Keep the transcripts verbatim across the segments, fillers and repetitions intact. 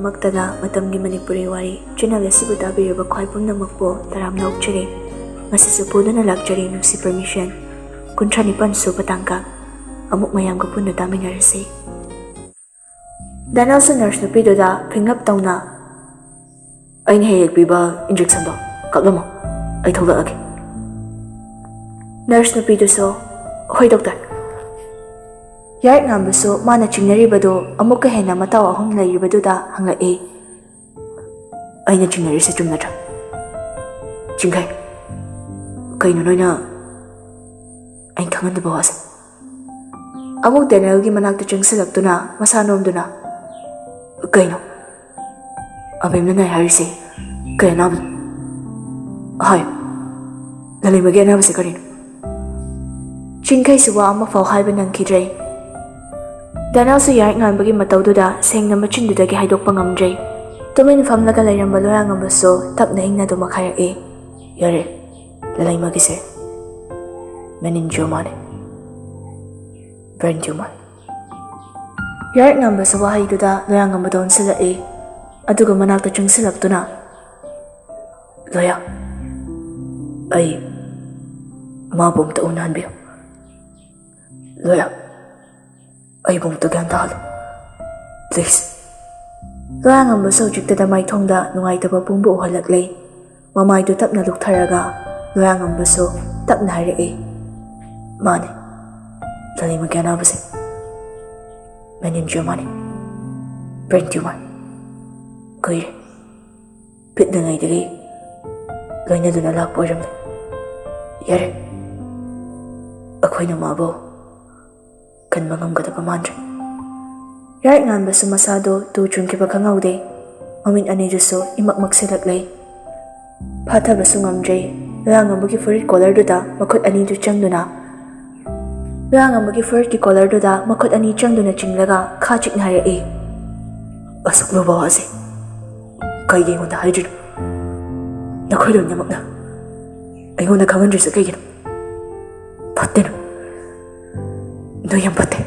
ꯃꯛꯇꯗ ꯃꯇꯝꯒꯤ ꯃꯅꯤꯄꯨꯔꯤ ꯋꯥꯔꯤ ꯆꯦꯅꯦꯜ ꯑꯁꯤꯕꯨ ꯇꯥꯕꯤꯔꯤꯕ ꯈ꯭ꯋꯥꯏ ꯄꯨꯝꯅꯃꯛꯄꯨ ꯇꯔꯥꯝꯅ ꯑꯣꯛꯆꯔꯤ꯫ ꯉꯁꯤꯁꯨ ꯄꯨꯗꯨꯅ ꯂꯥꯛꯆꯔꯤ ꯅꯨꯡꯁꯤ ꯄꯔꯃꯤꯁꯟ ꯀꯨꯟꯊ꯭ꯔꯥ ꯅꯤꯄꯥꯟ ꯁꯨꯕ ꯇꯥꯡꯀꯛ꯫ ꯑꯃꯨꯛ ꯃꯌꯥꯝꯒ ꯄꯨꯟꯅ ꯇꯥꯃꯤꯟꯅꯔꯁꯤ꯫ ꯗꯦꯅꯦꯜꯁꯨ ꯅꯔꯁ ꯅꯨꯄꯤꯗꯨꯗ ꯐꯤꯡꯂꯞ ꯇꯧꯅ, "ꯑꯩꯅ ꯍꯦꯛ ꯍꯦꯛ ꯄꯤꯕ ꯏꯟꯖꯦꯛꯁꯟꯗꯣ ꯀꯥꯞꯂꯝꯃꯣ, ꯑꯩ ꯊꯣꯛꯂꯛꯑꯒꯦ꯫" ꯅꯔꯁ ꯅꯨꯄꯤꯗꯨꯁꯨ, "ꯍꯣꯏ ꯗꯣꯛꯇꯔ꯫" ꯌꯥꯔꯤꯛ ꯉꯥꯟꯕꯁꯨ ꯃꯥꯅ ꯆꯤꯡꯅꯔꯤꯕꯗꯨ ꯑꯃꯨꯛꯀ ꯍꯦꯟꯅ ꯃꯇꯥꯎ ꯑꯍꯨꯝ ꯂꯩꯔꯤꯕꯗꯨꯗ ꯍꯪꯂꯛꯏ, "ꯑꯩꯅ ꯆꯤꯡꯅꯔꯤꯁꯦ ꯆꯨꯝꯅꯗ꯭ꯔꯥ?" "ꯆꯤꯡꯈꯩ, ꯀꯩꯅꯣ ꯅꯣꯏꯅ ꯑꯩꯅ ꯈꯪꯍꯟꯗꯕ ꯋꯥꯁꯦ?" ꯑꯃꯨꯛ ꯗꯦꯅꯦꯜꯒꯤ ꯃꯅꯥꯛꯇ ꯆꯪꯁꯤꯜꯂꯛꯇꯨꯅ ꯃꯁꯥ ꯅꯣꯝꯗꯨꯅ, "ꯀꯩꯅꯣ? ꯑꯕꯦꯝꯅ ꯅꯥꯏ ꯍꯥꯏꯔꯤꯁꯦ ꯀꯩ ꯑꯅꯥꯕꯅꯣ? ꯍꯥꯏꯌꯨ, ꯂꯂꯩꯃꯒꯤ ꯑꯅꯥꯕꯁꯦ ꯀꯔꯤꯅꯣ?" ꯆꯤꯡꯈꯩꯁꯨ ꯋꯥ ꯑꯃꯐꯥꯎ ꯍꯥꯏꯕ ꯅꯪꯈꯤꯗ꯭ꯔꯦ꯫ ꯗꯦꯅꯦꯜꯁꯨ ꯌꯥꯔꯤꯛ ꯉꯥꯟꯕꯒꯤ ꯃꯇꯧꯗꯨꯗ ꯁꯦꯡꯅ ꯃꯆꯤꯟꯗꯨꯗꯒꯤ ꯍꯥꯏꯗꯣꯛꯄ ꯉꯝꯗ꯭ꯔꯦ꯫ ꯇꯨꯃꯤꯟ ꯐꯝꯂꯒ ꯂꯩꯔꯝꯕ ꯂꯣꯌꯥꯉꯝꯕꯁꯨ ꯇꯞꯅ ꯏꯪꯅ ꯑꯗꯨꯃꯛ ꯍꯥꯏꯔꯛꯏ, "ꯌꯥꯔꯦ, ꯂꯂꯩꯃꯒꯤꯁꯦ meningioma ꯅꯦ꯫ Brain tumor꯫" ꯌꯥꯔꯤꯛ ꯉꯥꯟꯕꯁꯨ ꯋꯥꯍꯩꯗꯨꯗ ꯂꯣꯌꯥꯉꯝꯕꯗ ꯑꯣꯟꯁꯤꯜꯂꯛꯏ꯫ ꯑꯗꯨꯒ ꯃꯅꯥꯛꯇ ꯆꯪꯁꯤꯜꯂꯛꯇꯨꯅ, "ꯂꯣꯌꯥ, ꯑꯩ ꯃꯥꯕꯨ ꯑꯝꯇ ꯎꯅꯍꯟꯕꯤꯌꯨ꯫ ꯂꯣꯌꯥ, ꯑꯩꯕꯨ ꯑꯝꯇ ꯒ꯭ꯌꯥꯟ ꯇꯥꯍꯜꯂꯨ, please꯫" ꯂꯣꯌꯥꯉꯝꯕꯁꯨ ꯍꯧꯖꯤꯛꯇꯗ ꯃꯥꯏꯊꯣꯡꯗ ꯅꯨꯡꯉꯥꯏꯇꯕ ꯄꯨꯝꯕ ꯎꯍꯜꯂꯛꯂꯦ꯫ ꯃꯃꯥꯏꯗꯨ ꯇꯞꯅ ꯂꯨꯞꯊꯔꯒ ꯂꯣꯌꯥꯉꯝꯕꯁꯨ ꯇꯞꯅ ꯍꯥꯏꯔꯛꯏ, "ꯃꯥꯅꯦ, ꯂꯂꯩꯃꯒꯤ ꯑꯅꯥꯕꯁꯦ meningioma ꯅꯦ꯫ Brain tumor꯫ ꯀꯨꯏꯔꯦ꯫ ꯄꯤꯛꯂꯤꯉꯩꯗꯒꯤ ꯂꯣꯏꯅꯗꯨꯅ ꯂꯥꯛꯄ ꯑꯣꯏꯔꯝꯂꯦ꯫ ꯌꯥꯔꯦ, ꯑꯩꯈꯣꯏꯅ ꯃꯥꯕꯨ ꯀꯟꯕ ꯉꯝꯒꯗꯕ ꯃꯥꯟꯗ꯭ꯔꯦ꯫" ꯌꯥꯔꯤꯛ ꯉꯥꯟꯕꯁꯨ ꯃꯁꯥꯗꯣ ꯇꯨ ꯆꯨꯡꯈꯤꯕ ꯈꯪꯍꯧꯗꯦ꯫ ꯃꯃꯤꯠ ꯑꯅꯤꯗꯨꯁꯨ ꯏꯃꯛ ꯃꯛꯁꯤꯜꯂꯛꯂꯦ꯫ ꯐꯥꯊꯕꯁꯨ ꯉꯝꯗ꯭ꯔꯦ꯫ ꯂꯣꯌꯥꯉꯝꯕꯒꯤ ꯐꯨꯔꯤꯠ ꯀꯣꯂꯔꯗꯨꯗ ꯃꯈꯨꯠ ꯑꯅꯤꯗꯨ ꯆꯪꯗꯨꯅ, ꯂꯣꯌꯥꯉꯝꯕꯒꯤ ꯐꯨꯔꯤꯠꯀꯤ ꯀꯣꯂꯔꯗꯨꯗ ꯃꯈꯨꯠ ꯑꯅꯤ ꯆꯪꯗꯨꯅ ꯆꯤꯡꯂꯒ ꯈꯥ ꯆꯤꯛꯅ ꯍꯥꯏꯔꯛꯏ, "ꯑꯁꯨꯛ ꯂꯨꯕ ꯋꯥꯁꯦ ꯀꯩꯒꯤ ꯑꯩꯉꯣꯟꯗ ꯍꯥꯏꯗ꯭ꯔꯤꯅꯣ? ꯅꯈꯣꯏ ꯂꯣꯏꯅꯃꯛꯅ ꯑꯩꯉꯣꯟꯗ ꯈꯪꯍꯟꯗ꯭ꯔꯤꯁꯦ ꯀꯩꯒꯤꯅꯣ? ꯐꯠꯇꯦ ꯅꯣꯏ꯫ ꯅꯣꯏ ꯌꯥꯝ ꯐꯠꯇꯦ꯫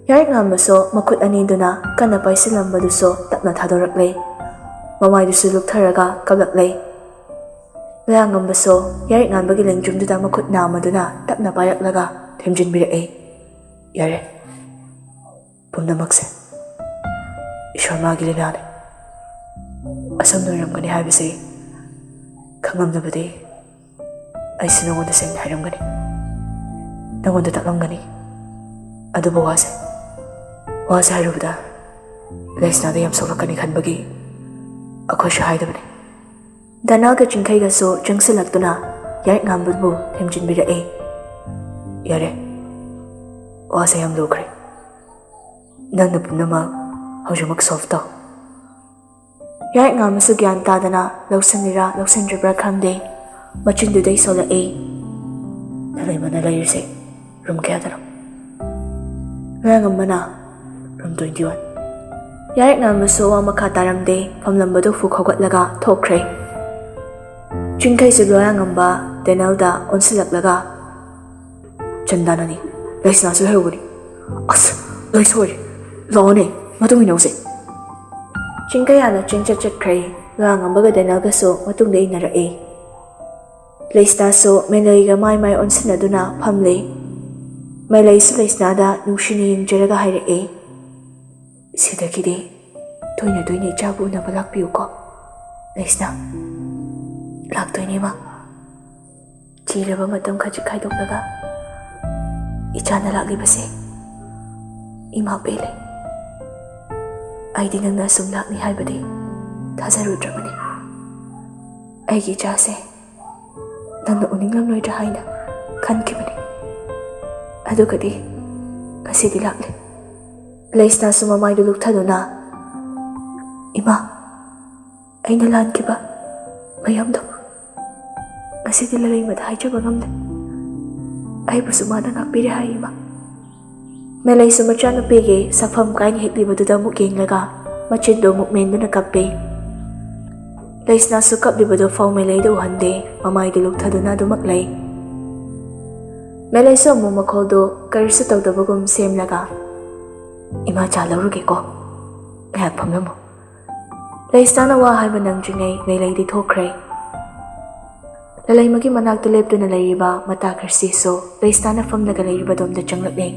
ꯌꯥꯔꯤꯛ ꯉꯥꯟꯕꯁꯨ ꯃꯈꯨꯠ ꯑꯅꯤꯗꯨꯅ ꯀꯟꯅ ꯄꯥꯏꯁꯤꯜꯂꯝꯕꯗꯨꯁꯨ ꯇꯞꯅ ꯊꯥꯗꯣꯔꯛꯂꯦ꯫ ꯃꯃꯥꯏꯗꯨꯁꯨ ꯂꯨꯞꯊꯔꯒ ꯀꯞꯂꯛꯂꯦ꯫ ꯂꯣꯌꯥꯉꯝꯕꯁꯨ ꯌꯥꯔꯤꯛ ꯉꯥꯟꯕꯒꯤ ꯂꯦꯡꯖꯨꯝꯗꯨꯗ ꯃꯈꯨꯠ ꯅꯥꯝꯃꯗꯨꯅ ꯇꯞꯅ ꯄꯥꯏꯔꯛꯂꯒ ꯊꯦꯝꯖꯤꯟꯕꯤꯔꯛꯑꯦ꯫ "ꯌꯥꯔꯦ, ꯄꯨꯝꯅꯃꯛꯁꯦ ꯏꯁꯣꯔ ꯃꯥꯒꯤ ꯂꯤꯂꯥꯅꯤ꯫ ꯑꯁꯨꯝꯅ ꯑꯣꯏꯔꯝꯒꯅꯤ ꯍꯥꯏꯕꯁꯤ ꯈꯪꯂꯝꯗꯕꯗꯤ ꯑꯩꯁꯨ ꯅꯉꯣꯟꯗ ꯁꯦꯡꯅ ꯍꯥꯏꯔꯝꯒꯅꯤ, ꯅꯉꯣꯟꯗ ꯇꯥꯛꯂꯝꯒꯅꯤ꯫ ꯑꯗꯨꯕꯨ ꯋꯥꯁꯦ, ꯋꯥꯁꯦ ꯍꯥꯏꯔꯨꯕꯗ ꯂꯩꯁꯅꯥꯗ ꯌꯥꯝ ꯁꯣꯛꯂꯛꯀꯅꯤ ꯈꯟꯕꯒꯤ ꯑꯩꯈꯣꯏꯁꯨ ꯍꯥꯏꯗꯕꯅꯤ꯫" ꯗꯅꯥꯒ ꯆꯤꯡꯈꯩꯒꯁꯨ ꯆꯪꯁꯤꯜꯂꯛꯇꯨꯅ ꯌꯥꯔꯤꯛ ꯉꯥꯟꯕꯕꯨ ꯊꯦꯝꯖꯤꯟꯕꯤꯔꯛꯑꯦ꯫ "ꯌꯥꯔꯦ, ꯋꯥꯁꯦ ꯌꯥꯝ ꯂꯨꯈ꯭ꯔꯦ꯫ ꯅꯪꯅ ꯄꯨꯝꯅꯃꯛ ꯍꯧꯖꯤꯛꯃꯛ ꯁꯣꯜꯚ ꯇꯧ꯫" ꯌꯥꯔꯤꯛ ꯉꯥꯟꯕꯁꯨ ꯒ꯭ꯌꯥꯟ ꯇꯥꯗꯅ ꯂꯧꯁꯤꯟꯂꯤꯔꯥ ꯂꯧꯁꯤꯟꯗ꯭ꯔꯤꯕ꯭ꯔꯥ ꯈꯪꯗꯦ, ꯃꯆꯤꯟꯗꯨꯗꯩ ꯁꯣꯜꯂꯛꯑꯦ꯫ "ꯅꯂꯩꯃꯅ ꯂꯩꯔꯤꯁꯦ ꯔꯨꯝ ꯀꯌꯥꯗꯅꯣ?" ꯂꯣꯌꯥꯉꯝꯕꯅ, "ꯔꯨꯝ twenty one꯫" ꯌꯥꯔꯤꯛ ꯉꯥꯟꯕꯁꯨ ꯋꯥ ꯃꯈꯥ ꯇꯥꯔꯝꯗꯦ, ꯐꯝꯂꯝꯕꯗꯨ ꯐꯨꯛ ꯍꯧꯒꯠꯂꯒ ꯊꯣꯛꯈ꯭ꯔꯦ꯫ ꯆꯤꯡꯈꯩꯁꯨ ꯂꯣꯌꯥꯉꯝꯕ ꯗꯦꯅꯦꯜꯗ ꯑꯣꯟꯁꯤꯜꯂꯛꯂꯒ, "ꯆꯟꯗꯥꯅꯅꯤ, ꯂꯩꯁꯅꯥꯁꯨ ꯍꯩꯍꯧꯕꯅꯤ꯫ ꯑꯁ, ꯂꯣꯏ ꯁꯣꯏꯔꯦ꯫ ꯂꯥꯛꯑꯣꯅꯦ, ꯃꯇꯨꯡ ꯏꯟꯅꯧꯁꯦ꯫" ꯆꯤꯡꯈꯩ ꯍꯥꯟꯅ ꯆꯦꯟꯆꯠ ꯆꯠꯈ꯭ꯔꯦ꯫ ꯂꯣꯌꯥꯉꯝꯕꯒ ꯗꯦꯅꯦꯜꯒꯁꯨ ꯃꯇꯨꯡꯗ ꯏꯟꯅꯔꯛꯑꯦ꯫ ꯂꯩꯁꯅꯥꯁꯨ ꯃꯦꯂꯩꯒ ꯃꯥꯏ ꯃꯥꯏ ꯑꯣꯟꯁꯤꯟꯅꯗꯨꯅ ꯐꯝꯂꯦ꯫ ꯃꯦꯂꯩꯁꯨ ꯂꯩꯁꯅꯥꯗ ꯅꯨꯡꯁꯤꯅ ꯌꯦꯡꯖꯔꯒ ꯍꯥꯏꯔꯛꯑꯦ, "ꯁꯤꯗꯒꯤꯗꯤ ꯇꯣꯏꯅ ꯇꯣꯏꯅ ꯏꯆꯥꯕꯨ ꯎꯅꯕ ꯂꯥꯛꯄꯤꯌꯨꯀꯣ, ꯂꯩꯁꯅꯥ꯫" "ꯂꯥꯛꯇꯣꯏꯅꯦ, ꯏꯃꯥ꯫ ꯆꯤꯔꯕ ꯃꯇꯝ ꯈꯖꯤꯛ ꯈꯥꯏꯗꯣꯛꯂꯒ ꯏꯆꯥꯅ ꯂꯥꯛꯂꯤꯕꯁꯦ ꯏꯃꯥ ꯄꯦꯜꯂꯦ꯫ ꯑꯩꯗꯤ ꯅꯪꯅ ꯑꯁꯨꯝ ꯂꯥꯛꯅꯤ ꯍꯥꯏꯕꯗꯤ ꯊꯥꯖꯔꯨꯗ꯭ꯔꯕꯅꯤ꯫ ꯑꯩꯒꯤ ꯏꯆꯥꯁꯦ ꯅꯪꯅ ꯎꯅꯤꯡꯂꯝꯂꯣꯏꯗ꯭ꯔꯥ ꯍꯥꯏꯅ ꯈꯟꯈꯤꯕꯅꯤ꯫ ꯑꯗꯨꯒꯗꯤ ꯉꯁꯤꯗꯤ ꯂꯥꯛꯂꯦ꯫" ꯂꯩꯁꯅꯥꯁꯨ ꯃꯃꯥꯏꯗꯨ ꯂꯨꯞꯊꯗꯨꯅ, "ꯏꯃꯥ, ꯑꯩꯅ ꯂꯥꯟꯈꯤꯕ ꯃꯌꯥꯝꯗꯣ ꯉꯁꯤꯗꯤ ꯂꯂꯩꯃꯗ ꯍꯥꯏꯖꯕ ꯉꯝꯗꯦ꯫ ꯑꯩꯕꯨꯁꯨ ꯃꯥꯅ ꯉꯥꯛꯄꯤꯔꯦ ꯍꯥꯏ, ꯏꯃꯥ꯫" ꯃꯦꯂꯩꯁꯨ ꯃꯆꯥꯅꯨꯄꯤꯒꯤ ꯁꯛꯐꯝ ꯀꯥꯏꯅ ꯍꯤꯛꯂꯤꯕꯗꯨꯗ ꯑꯃꯨꯛ ꯌꯦꯡꯂꯒ ꯃꯆꯤꯟꯗꯨ ꯑꯃꯨꯛ ꯃꯦꯟꯗꯨꯅ ꯀꯞꯄꯦ꯫ ꯂꯩꯁꯅꯥꯁꯨ ꯀꯞꯂꯤꯕꯗꯨ ꯐꯥꯎ ꯃꯦꯂꯩꯗ ꯎꯍꯟꯗꯦ, ꯃꯃꯥꯏꯗꯨ ꯂꯨꯞꯊꯗꯨꯅ ꯑꯗꯨꯃꯛ ꯂꯩ꯫ ꯃꯦꯂꯩꯁꯨ ꯑꯃꯨꯛ ꯃꯈꯣꯜꯗꯨ ꯀꯔꯤꯁꯨ ꯇꯧꯗꯕꯒꯨꯝ ꯁꯦꯝꯂꯒ, "ꯏꯃꯥ, ꯆꯥ ꯂꯧꯔꯨꯒꯦꯀꯣ, ꯉꯥꯏꯍꯥꯛ ꯐꯝꯂꯝꯃꯣ꯫" ꯂꯩꯁꯅꯥꯅ ꯋꯥ ꯍꯥꯏꯕ ꯅꯪꯗ꯭ꯔꯤꯉꯩ ꯂꯩꯂꯩꯗꯤ ꯊꯣꯛꯈ꯭ꯔꯦ꯫ ꯂꯂꯩꯃꯒꯤ ꯃꯅꯥꯛꯇ ꯂꯦꯞꯇꯨꯅ ꯂꯩꯔꯤꯕ ꯃꯇꯥ ꯈ꯭ꯔꯤꯁꯇꯤꯁꯨ ꯂꯩꯁꯅꯥꯅ ꯐꯝꯂꯒ ꯂꯩꯔꯤꯕꯗꯣꯝꯗ ꯆꯪꯂꯛꯂꯦ꯫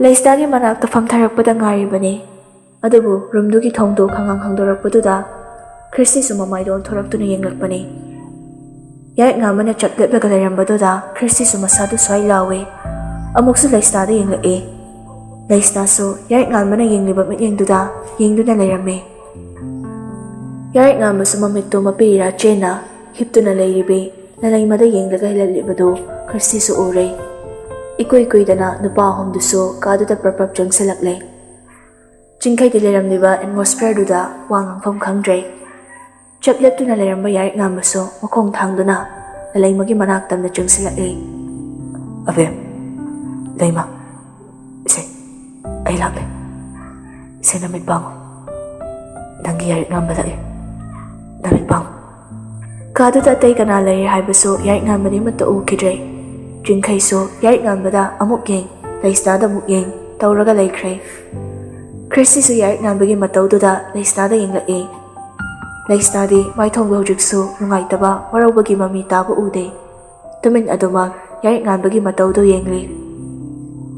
ꯂꯩꯁꯅꯥꯒꯤ ꯃꯅꯥꯛꯇ ꯐꯝꯊꯔꯛꯄꯗ ꯉꯥꯏꯔꯤꯕꯅꯤ, ꯑꯗꯨꯕꯨ ꯔꯨꯝꯗꯨꯒꯤ ꯊꯣꯡꯗꯨ ꯈꯪꯍꯥꯡ ꯍꯥꯡꯗꯣꯔꯛꯄꯗꯨꯗ ꯈ꯭ꯔꯤꯁꯇꯤꯁꯨ ꯃꯃꯥꯏꯗꯣ ꯑꯣꯟꯊꯣꯔꯛꯇꯨꯅ ꯌꯦꯡꯂꯛꯄꯅꯤ꯫ ꯌꯥꯏꯛ ꯉꯥꯟꯕꯅ ꯆꯞ ꯂꯦꯞꯂꯒ ꯂꯩꯔꯝꯕꯗꯨꯗ ꯈ꯭ꯔꯤꯁꯇꯤꯁꯨ ꯃꯁꯥꯗꯨ ꯁ꯭ꯋꯥꯏ ꯂꯥꯎꯏ꯫ ꯑꯃꯨꯛꯁꯨ ꯂꯩꯁꯅꯥꯗ ꯌꯦꯡꯂꯛꯏ꯫ ꯂꯩꯁꯅꯥꯁꯨ ꯌꯥꯏꯛ ꯉꯥꯟꯕꯅ ꯌꯦꯡꯂꯤꯕ ꯃꯤꯠꯌꯦꯡꯗꯨꯗ ꯌꯦꯡꯗꯨꯅ ꯂꯩꯔꯝꯃꯤ꯫ ꯌꯥꯏꯛ ꯉꯥꯟꯕꯁꯨ ꯃꯃꯤꯠꯇꯨ ꯃꯄꯤꯔꯥ ꯆꯦꯟꯅ ꯍꯤꯞꯇꯨꯅ ꯂꯩꯔꯤꯕꯤ ꯂꯂꯩꯃꯗ ꯌꯦꯡꯂꯒ ꯂꯩꯔꯝꯂꯤꯕꯗꯨ ꯈ꯭ꯔꯤꯁꯇꯤꯁꯨ ꯎꯔꯦ꯫ ꯏꯀꯨꯏ ꯀꯨꯏꯗꯅ ꯅꯨꯄꯥ ꯑꯍꯨꯝꯗꯨꯁꯨ ꯀꯥꯗꯨꯗ ꯄ꯭ꯔꯞ ꯄ꯭ꯔꯞ ꯆꯪꯁꯤꯜꯂꯛꯂꯦ꯫ ꯆꯤꯡꯈꯩꯗꯤ ꯂꯩꯔꯝꯂꯤꯕ ꯑꯦꯠꯃꯣꯁꯐꯤꯌꯔꯗꯨꯗ ꯋꯥ ꯉꯥꯡꯐꯝ ꯈꯪꯗ꯭ꯔꯦ꯫ ꯆꯞ ꯂꯦꯞꯇꯨꯅ ꯂꯩꯔꯝꯕ ꯌꯥꯏꯛ ꯉꯥꯟꯕꯁꯨ ꯃꯈꯣꯡ ꯊꯥꯡꯗꯨꯅ ꯂꯂꯩꯃꯒꯤ ꯃꯅꯥꯛ ꯇꯝꯅ ꯆꯪꯁꯤꯜꯂꯛꯏ꯫ "ꯑꯕꯦꯝ, ꯂꯩꯃ, ꯁꯦ, ꯑꯩ ꯂꯥꯛꯂꯦ꯫ ꯁꯦ, ꯅꯃꯤꯠ ꯄꯥꯡꯉꯨ꯫ ꯅꯪꯒꯤ ꯌꯥꯏꯛ ꯉꯥꯟꯕ ꯂꯥꯛꯏ꯫ ꯅꯃꯤꯠ ꯄꯥꯡꯉꯨ꯫" ꯀꯥꯗꯨꯗ ꯑꯇꯩ ꯀꯅꯥ ꯂꯩꯔꯤ ꯍꯥꯏꯕꯁꯨ ꯌꯥꯏꯛ ꯉꯥꯟꯕꯗꯤ ꯑꯃꯠꯇ ꯎꯈꯤꯗ꯭ꯔꯦ꯫ ꯆꯤꯡꯈꯩꯁꯨ ꯌꯥꯏꯛ ꯉꯥꯟꯕꯗ ꯑꯃꯨꯛ ꯌꯦꯡ, ꯂꯩꯁꯅꯥꯗ ꯑꯃꯨꯛ ꯌꯦꯡ ꯇꯧꯔꯒ ꯂꯩꯈ꯭ꯔꯦ꯫ ꯈ꯭ꯔꯤꯁꯇꯤꯁꯨ ꯌꯥꯏꯛ ꯉꯥꯟꯕꯒꯤ ꯃꯇꯧꯗꯨꯗ ꯂꯩꯁꯅꯥꯗ ꯌꯦꯡꯂꯛꯏ꯫ ꯂꯩꯁꯅꯥꯗꯤ ꯃꯥꯏꯊꯣꯡꯗ ꯍꯧꯖꯤꯛꯁꯨ ꯅꯨꯡꯉꯥꯏꯇꯕ, ꯋꯥꯔꯧꯕꯒꯤ ꯃꯃꯤ ꯇꯥꯕ ꯎꯗꯦ꯫ ꯇꯨꯃꯤꯟ ꯑꯗꯨꯃꯛ ꯌꯥꯏꯛ ꯉꯥꯟꯕꯒꯤ ꯃꯇꯧꯗꯨ ꯌꯦꯡꯂꯤ꯫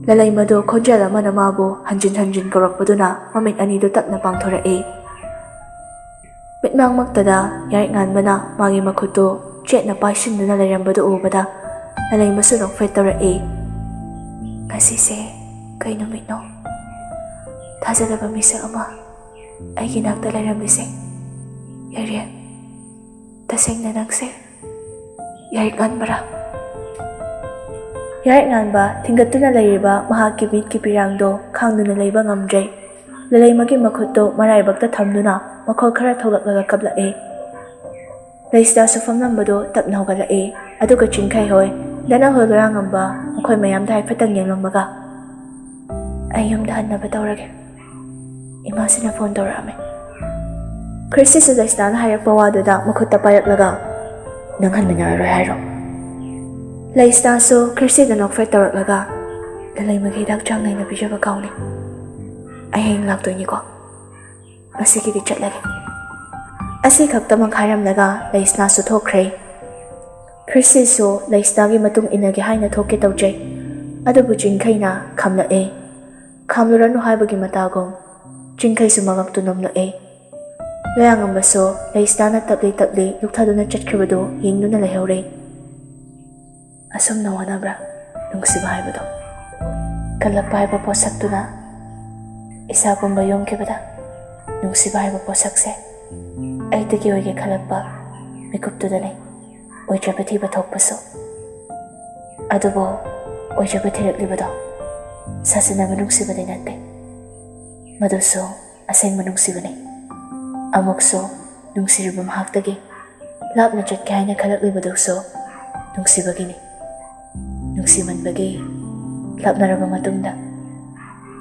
ꯂꯂꯩꯃꯗꯨ ꯈꯣꯟꯖꯦꯜ ꯑꯃꯅ ꯃꯥꯕꯨ ꯍꯟꯖꯤꯟ ꯍꯟꯖꯤꯟ ꯀꯧꯔꯛꯄꯗꯨꯅ ꯃꯃꯤꯠ ꯑꯅꯤꯗꯨ ꯇꯞꯅ ꯄꯥꯡꯊꯣꯔꯛꯏ꯫ ꯃꯤꯠꯃꯥꯡꯃꯛꯇꯗ ꯌꯥꯏꯛ ꯉꯥꯟꯕꯅ ꯃꯥꯒꯤ ꯃꯈꯨꯠꯇꯨ ꯆꯦꯠꯅ ꯄꯥꯏꯁꯤꯟꯗꯨꯅ ꯂꯩꯔꯝꯕꯗꯨ ꯎꯕꯗ ꯂꯂꯩꯃꯁꯨ ꯅꯣꯛꯐꯦꯠ ꯇꯧꯔꯛꯏ꯫ "ꯉꯁꯤꯁꯦ ꯀꯩ ꯅꯨꯃꯤꯠꯅꯣ? ꯊꯥꯖꯗꯕ ꯃꯤꯁꯛ ꯑꯃ ꯑꯩꯒꯤ ꯅꯥꯛꯇ ꯂꯩꯔꯝꯃꯤꯁꯦ꯫ ꯌꯥꯏꯔꯦ, ꯇꯁꯦꯡꯅ ꯅꯪꯁꯦ ꯌꯥꯏꯔꯤꯛ ꯉꯥꯟꯕꯔꯥ?" ꯌꯥꯏꯔꯤꯛ ꯉꯥꯟꯕ ꯊꯤꯡꯒꯠꯇꯨꯅ ꯂꯩꯔꯤꯕ ꯃꯍꯥꯛꯀꯤ ꯃꯤꯠꯀꯤ ꯄꯤꯔꯥꯡꯗꯣ ꯈꯥꯡꯗꯨꯅ ꯂꯩꯕ ꯉꯝꯗ꯭ꯔꯦ꯫ ꯂꯂꯩꯃꯒꯤ ꯃꯈꯨꯠꯇꯨ ꯃꯔꯥꯏꯕꯛꯇ ꯊꯝꯗꯨꯅ ꯃꯈꯣꯜ ꯈꯔ ꯊꯣꯛꯂꯛꯂꯒ ꯀꯞꯂꯛꯏ꯫ ꯂꯩꯁꯤꯗꯥꯁꯨ ꯐꯝꯂꯝꯕꯗꯨ ꯇꯞꯅ ꯍꯧꯒꯠꯂꯛꯏ꯫ ꯑꯗꯨꯒ ꯆꯤꯡꯈꯩ ꯍꯣꯏ, ꯗꯅ ꯍꯣꯏ, ꯂꯣꯌꯥꯉꯝꯕ, ꯃꯈꯣꯏ ꯃꯌꯥꯝꯗ ꯍꯥꯏꯐꯦꯠꯇꯪ ꯌꯦꯡꯂꯝꯃꯒ, "ꯑꯩ ꯌꯨꯝꯗ ꯍꯟꯅꯕ ꯇꯧꯔꯒꯦ꯫ ꯏꯃꯥꯁꯤꯅ ꯐꯣꯟ ꯇꯧꯔꯛꯑꯝꯃꯦ꯫" ꯈ꯭ꯔꯤꯁꯇꯤꯁꯨ ꯂꯩꯁꯤꯗꯥꯅ ꯍꯥꯏꯔꯛꯄ ꯋꯥꯗꯨꯗ ꯃꯈꯨꯠꯇ ꯄꯥꯏꯔꯛꯂꯒ, "ꯅꯪ ꯍꯟꯃꯤꯟꯅꯔꯔꯣꯏ ꯍꯥꯏꯔꯣ?" ꯂꯩꯁꯤꯗꯥꯁꯨ ꯈ꯭ꯔꯤꯁꯇꯤꯗ ꯅꯣꯛꯐꯦꯠ ꯇꯧꯔꯛꯂꯒ, ꯂꯂꯩꯃꯒꯤ ꯍꯤꯗꯥꯛ ꯆꯥꯡ ꯅꯥꯏꯅ ꯄꯤꯖꯕ ꯀꯥꯎꯅꯤ꯫ ꯑꯩ ꯍꯌꯦꯡ ꯂꯥꯛꯇꯣꯏꯅꯤꯀꯣ꯫ ꯉꯁꯤꯒꯤꯗꯤ ꯆꯠꯂꯒꯦ꯫ ꯑꯁꯤ ꯈꯛꯇꯃꯛ ꯍꯥꯏꯔꯝꯂꯒ ꯂꯩꯁꯅꯥꯁꯨ ꯊꯣꯛꯈ꯭ꯔꯦ꯫ ꯈ꯭ꯔꯤꯁꯤꯁꯨ ꯂꯩꯁꯅꯥꯒꯤ ꯃꯇꯨꯡ ꯏꯟꯅꯒꯦ ꯍꯥꯏꯅ ꯊꯣꯛꯀꯦ ꯇꯧꯖꯩ꯫ ꯑꯗꯨꯕꯨ ꯆꯤꯡꯈꯩꯅ ꯈꯥꯝꯂꯛꯑꯦ꯫ ꯈꯥꯝꯂꯨꯔꯅꯨ ꯍꯥꯏꯕꯒꯤ ꯃꯇꯥꯒꯨꯝ ꯆꯤꯡꯈꯩꯁꯨ ꯃꯉꯛꯇꯨ ꯅꯣꯝꯂꯛꯑꯦ꯫ ꯂꯣꯌꯥꯉꯝꯕꯁꯨ ꯂꯩꯁꯅꯥꯅ ꯇꯞꯂꯤ ꯇꯞꯂꯤ ꯂꯨꯞꯊꯗꯨꯅ ꯆꯠꯈ꯭ꯔꯕꯗꯨ ꯌꯦꯡꯗꯨꯅ ꯂꯩꯍꯧꯔꯦ꯫ ꯑꯁꯨꯝꯅ ꯋꯥꯅꯕ꯭ꯔꯥ ꯅꯨꯡꯁꯤꯕ ꯍꯥꯏꯕꯗꯣ? ꯀꯜꯂꯛꯄ ꯍꯥꯏꯕ ꯄꯣꯠꯁꯛꯇꯨꯅ ꯏꯁꯥ ꯄꯨꯝꯕ ꯌꯣꯝꯈꯤꯕꯗ ꯅꯨꯡꯁꯤꯕ ꯍꯥꯏꯕ ꯄꯣꯠꯁꯛꯁꯦ ꯑꯩꯇꯒꯤ ꯑꯣꯏꯒꯦ ꯈꯜꯂꯛꯄ ꯃꯤꯀꯨꯞꯇꯨꯗꯅꯤ ꯑꯣꯏꯖꯕ ꯊꯤꯕ ꯊꯣꯛꯄꯁꯨ꯫ ꯑꯗꯨꯕꯨ ꯑꯣꯏꯖꯕ ꯊꯤꯔꯛꯂꯤꯕꯗꯣ ꯁꯥꯁꯤꯟꯅꯕ ꯅꯨꯡꯁꯤꯕꯗꯤ ꯅꯠꯇꯦ꯫ ꯃꯗꯨꯁꯨ ꯑꯁꯦꯡꯕ ꯅꯨꯡꯁꯤꯕꯅꯤ꯫ ꯑꯃꯨꯛꯁꯨ ꯅꯨꯡꯁꯤꯔꯨꯕ ꯃꯍꯥꯛꯇꯒꯤ ꯂꯥꯞꯅ ꯆꯠꯀꯦ ꯍꯥꯏꯅ ꯈꯜꯂꯛꯂꯤꯕꯗꯨꯁꯨ ꯅꯨꯡꯁꯤꯕꯒꯤꯅꯤ꯫ ꯅꯨꯡꯁꯤꯃꯟꯕꯒꯤ ꯂꯥꯞꯅꯔꯕ ꯃꯇꯨꯡꯗ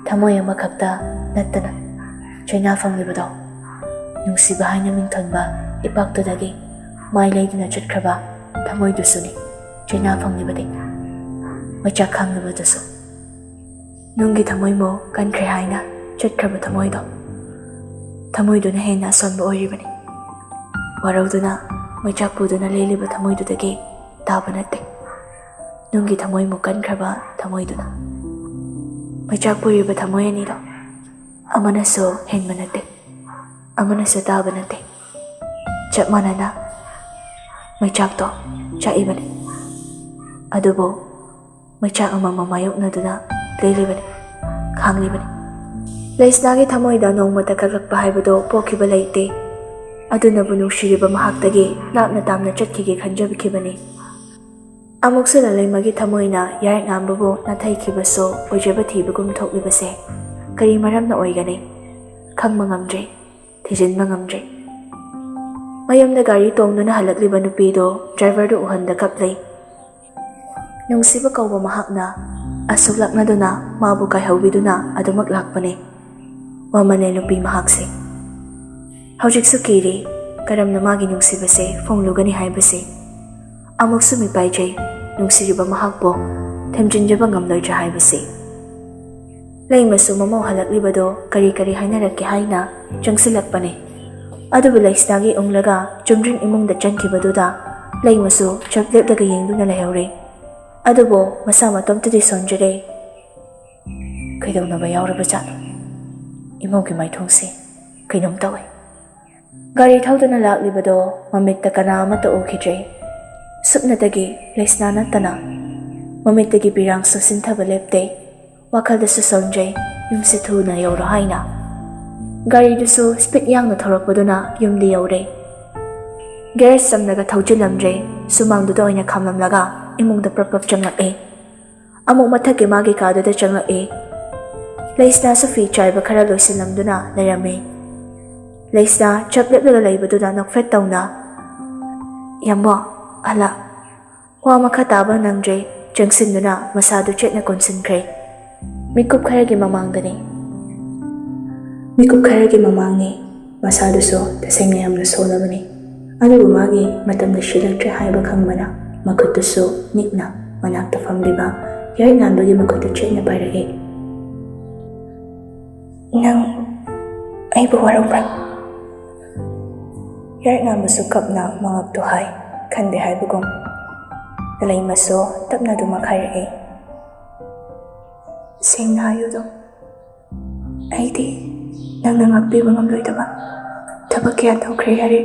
ꯊꯃꯣꯏ ꯑꯃꯈꯛꯇ ꯅꯠꯇꯅ ꯆꯩꯅꯥ ꯐꯪꯂꯤꯕꯗꯣ, ꯅꯨꯡꯁꯤꯕ ꯍꯥꯏꯅ ꯃꯤꯡꯊꯣꯟꯕ ꯏꯄꯥꯛꯇꯨꯗꯒꯤ ꯃꯥꯏ ꯂꯩꯗꯨꯅ ꯆꯠꯈ꯭ꯔꯕ ꯊꯃꯣꯏꯗꯨꯁꯨꯅꯤ ꯆꯩꯅꯥ ꯐꯪꯂꯤꯕꯗꯤ, ꯃꯩꯆꯥꯛ ꯈꯥꯡꯂꯤꯕꯗꯨꯁꯨ꯫ ꯅꯨꯡꯒꯤ ꯊꯃꯣꯏꯕꯨ ꯀꯟꯈ꯭ꯔꯦ ꯍꯥꯏꯅ ꯆꯠꯈ꯭ꯔꯕ ꯊꯃꯣꯏꯗꯣ, ꯊꯃꯣꯏꯗꯨꯅ ꯍꯦꯟꯅ ꯑꯁꯣꯟꯕ ꯑꯣꯏꯔꯤꯕꯅꯤ꯫ ꯋꯥꯔꯧꯗꯨꯅ ꯃꯩꯆꯥꯛ ꯄꯨꯗꯨꯅ ꯂꯦꯜꯂꯤꯕ ꯊꯃꯣꯏꯗꯨꯗꯒꯤ ꯇꯥꯕ ꯅꯠꯇꯦ꯫ ꯅꯨꯡꯒꯤ ꯊꯃꯣꯏꯃꯨꯛ ꯀꯟꯈ꯭ꯔꯕ ꯊꯃꯣꯏꯗꯨꯅ꯫ ꯃꯩꯆꯥꯛ ꯄꯨꯔꯤꯕ ꯊꯃꯣꯏ ꯑꯅꯤꯗꯣ ꯑꯃꯅꯁꯨ ꯍꯦꯟꯕ ꯅꯠꯇꯦ, ꯑꯃꯅꯁꯨ ꯇꯥꯕ ꯅꯠꯇꯦ꯫ ꯆꯞ ꯃꯥꯟꯅꯅ ꯃꯩꯆꯥꯛꯇꯣ ꯆꯥꯛꯏꯕꯅꯤ꯫ ꯑꯗꯨꯕꯨ ꯃꯩꯆꯥꯛ ꯑꯃꯃꯝ ꯃꯥꯌꯣꯛꯅꯗꯨꯅ ꯂꯦꯜꯂꯤꯕꯅꯤ, ꯈꯥꯡꯂꯤꯕꯅꯤ꯫ ꯂꯩꯁꯅꯥꯒꯤ ꯊꯃꯣꯏꯗ ꯅꯣꯡꯃꯇ ꯀꯛꯂꯛꯄ ꯍꯥꯏꯕꯗꯣ ꯄꯣꯛꯈꯤꯕ ꯂꯩꯇꯦ꯫ ꯑꯗꯨꯅꯕꯨ ꯅꯨꯡꯁꯤꯔꯤꯕ ꯃꯍꯥꯛꯇꯒꯤ ꯂꯥꯞꯅ ꯇꯥꯝꯅ ꯆꯠꯈꯤꯒꯦ ꯈꯟꯖꯕꯤꯈꯤꯕꯅꯤ꯫ ꯑꯃꯨꯛꯁꯨ ꯂꯂꯩꯃꯒꯤ ꯊꯃꯣꯏꯅ ꯌꯥꯔꯦꯛ ꯉꯥꯟꯕꯕꯨ ꯅꯥꯊꯩꯈꯤꯕꯁꯨ ꯑꯣꯏꯖꯕ ꯊꯤꯕꯒꯨꯝ ꯊꯣꯛꯂꯤꯕꯁꯦ ꯀꯔꯤ ꯃꯔꯝꯅ ꯑꯣꯏꯒꯅꯤ? ꯈꯪꯕ ꯉꯝꯗ꯭ꯔꯦ, ꯊꯤꯖꯤꯟꯕ ꯉꯝꯗ꯭ꯔꯦ꯫ ꯃꯌꯨꯝꯗ ꯒꯥꯔꯤ ꯇꯣꯡꯗꯨꯅ ꯍꯜꯂꯛꯂꯤꯕ ꯅꯨꯄꯤꯗꯣ ꯗ꯭ꯔꯥꯏꯚꯔꯗꯨ ꯎꯍꯟꯗ ꯀꯞꯂꯦ꯫ ꯅꯨꯡꯁꯤꯕ ꯀꯧꯕ ꯃꯍꯥꯛꯅ ꯑꯁꯨꯛ ꯂꯥꯛꯅꯗꯨꯅ ꯃꯥꯕꯨ ꯀꯥꯏꯍꯧꯕꯤꯗꯨꯅ ꯑꯗꯨꯃꯛ ꯂꯥꯛꯄꯅꯦ꯫ ꯋꯥꯃꯜꯂꯦ ꯅꯨꯄꯤ ꯃꯍꯥꯛꯁꯦ꯫ ꯍꯧꯖꯤꯛꯁꯨ ꯀꯤꯔꯤ, ꯀꯔꯝꯅ ꯃꯥꯒꯤ ꯅꯨꯡꯁꯤꯕꯁꯦ ꯐꯣꯡꯂꯨꯒꯅꯤ ꯍꯥꯏꯕꯁꯦ꯫ ꯑꯃꯨꯛꯁꯨ ꯃꯤꯄꯥꯏꯖꯩ ꯅꯨꯡꯁꯤꯔꯤꯕ ꯃꯍꯥꯛꯄꯨ꯫ ꯊꯦꯝꯖꯤꯟꯖꯕ ꯉꯝꯂꯣꯏꯗ꯭ꯔꯥ ꯍꯥꯏꯕꯁꯤ꯫ ꯂꯩꯃꯁꯨ ꯃꯃꯧ ꯍꯜꯂꯛꯂꯤꯕꯗꯣ ꯀꯔꯤ ꯀꯔꯤ ꯍꯥꯏꯅꯔꯛꯀꯦ ꯍꯥꯏꯅ ꯆꯪꯁꯤꯜꯂꯛꯄꯅꯤ꯫ ꯑꯗꯨꯕꯨ ꯂꯩꯁꯅꯥꯒꯤ ꯎꯪꯂꯒ ꯆꯨꯝꯗ꯭ꯔꯤꯡ ꯏꯃꯨꯡꯗ ꯆꯪꯈꯤꯕꯗꯨꯗ ꯂꯩꯃꯁꯨ ꯆꯞ ꯂꯦꯞꯂꯒ ꯌꯦꯡꯗꯨꯅ ꯂꯩꯍꯧꯔꯦ꯫ ꯑꯗꯨꯕꯨ ꯃꯁꯥ ꯃꯇꯣꯝꯇꯗꯤ ꯁꯣꯟꯖꯔꯦ꯫ ꯀꯩꯗꯧꯅꯕ ꯌꯥꯎꯔꯕꯖꯥꯠꯅꯣ? ꯏꯃꯧꯒꯤ ꯃꯥꯏꯊꯣꯡꯁꯦ ꯀꯩꯅꯣꯝ ꯇꯧꯏ꯫ ꯒꯥꯔꯤ ꯊꯧꯗꯨꯅ ꯂꯥꯛꯂꯤꯕꯗꯣ ꯃꯃꯤꯠꯇ ꯀꯅꯥ ꯑꯃꯠꯇ ꯎꯈꯤꯗ꯭ꯔꯦ꯫ ꯁꯨꯞꯅꯇꯒꯤ ꯂꯩꯁꯅꯥ ꯅꯠꯇꯅ ꯃꯃꯤꯠꯇꯒꯤ ꯄꯤꯔꯥꯡꯁꯨ ꯁꯤꯟꯊꯕ ꯂꯦꯞꯇꯦ꯫ ꯋꯥꯈꯜꯗꯁꯨ ꯁꯣꯟꯖꯩ, ꯌꯨꯝꯁꯦ ꯊꯨꯅ ꯌꯧꯔꯣ ꯍꯥꯏꯅ꯫ ꯒꯥꯔꯤꯗꯨꯁꯨ ꯁ꯭ꯄꯤꯗ ꯌꯥꯡꯅ ꯊꯧꯔꯛꯄꯗꯨꯅ ꯌꯨꯝꯗꯤ ꯌꯧꯔꯦ꯫ ꯒꯦꯔꯦꯖ ꯆꯪꯂꯒ ꯊꯧꯖꯤꯜꯂꯝꯗ꯭ꯔꯦ, ꯁꯨꯃꯥꯡꯗꯨꯗ ꯑꯣꯏꯅ ꯈꯥꯝꯂꯝꯂꯒ ꯏꯃꯨꯡꯗ ꯄ꯭ꯔꯞ ꯄ꯭ꯔꯞ ꯆꯪꯂꯛꯑꯦ꯫ ꯑꯃꯨꯛ ꯃꯊꯛꯀꯤ ꯃꯥꯒꯤ ꯀꯥꯗꯨꯗ ꯆꯪꯂꯛꯑꯦ꯫ ꯂꯩꯁꯅꯥꯁꯨ ꯐꯤ ꯆꯥꯏꯕ ꯈꯔ ꯂꯣꯏꯁꯤꯜꯂꯝꯗꯨꯅ ꯂꯩꯔꯝꯃꯦ꯫ ꯂꯩꯁꯅꯥ ꯆꯞ ꯂꯦꯞꯂꯒ ꯂꯩꯕꯗꯨꯗ ꯅꯣꯛꯐꯦꯠ ꯇꯧꯅ, "ꯌꯥꯝꯕꯣ, ꯍꯜꯂꯛ!" ꯋꯥ ꯃꯈꯥ ꯇꯥꯕ ꯅꯪꯗ꯭ꯔꯦ, ꯆꯪꯁꯤꯟꯗꯨꯅ ꯃꯁꯥꯗꯨ ꯆꯦꯠꯅ ꯀꯣꯟꯁꯤꯟꯈ꯭ꯔꯦ꯫ ꯃꯤꯀꯨꯞ ꯈꯔꯒꯤ ꯃꯃꯥꯡꯗꯅꯤ꯫ ꯃꯤꯀꯨꯞ ꯈꯔꯒꯤ ꯃꯃꯥꯡꯅꯤ꯫ ꯃꯁꯥꯗꯨꯁꯨ ꯇꯁꯦꯡꯅ ꯌꯥꯝꯅ ꯁꯣꯜꯂꯕꯅꯤ꯫ ꯑꯗꯨꯕꯨ ꯃꯥꯒꯤ ꯃꯇꯝ ꯂꯩꯁꯤꯜꯂꯛꯇ꯭ꯔꯦ ꯍꯥꯏꯕ ꯈꯪꯕꯅ ꯃꯈꯨꯠꯇꯨꯁꯨ ꯅꯤꯛꯅ ꯃꯅꯥꯛꯇ ꯐꯝꯂꯤꯕ ꯌꯥꯏꯉꯥꯟꯕꯒꯤ ꯃꯈꯨꯠꯇꯨ ꯆꯦꯠꯅ ꯄꯥꯏꯔꯛꯏ꯫ "ꯅꯪ ꯑꯩꯕꯨ ꯋꯥꯔꯧꯕ꯭ꯔꯥ?" ꯌꯥꯏꯉꯥꯟꯕꯁꯨ ꯀꯞꯅ ꯃꯉꯛꯇꯨ ꯍꯥꯏ, ꯈꯟꯗꯦ ꯍꯥꯏꯕꯒꯨꯝ꯫ ꯂꯩꯃꯁꯨ ꯇꯞꯅ ꯑꯗꯨꯃꯛ ꯍꯥꯏꯔꯛꯏ꯫ "ꯁꯦꯡꯅ ꯍꯥꯏꯌꯨꯗꯣ, ꯑꯩꯗꯤ ꯅꯪꯅ ꯉꯥꯛꯄꯤꯕ ꯉꯝꯂꯣꯏꯗꯕ ꯊꯕꯛ ꯀꯌꯥ ꯇꯧꯈ꯭ꯔꯦ ꯌꯥꯔꯦ꯫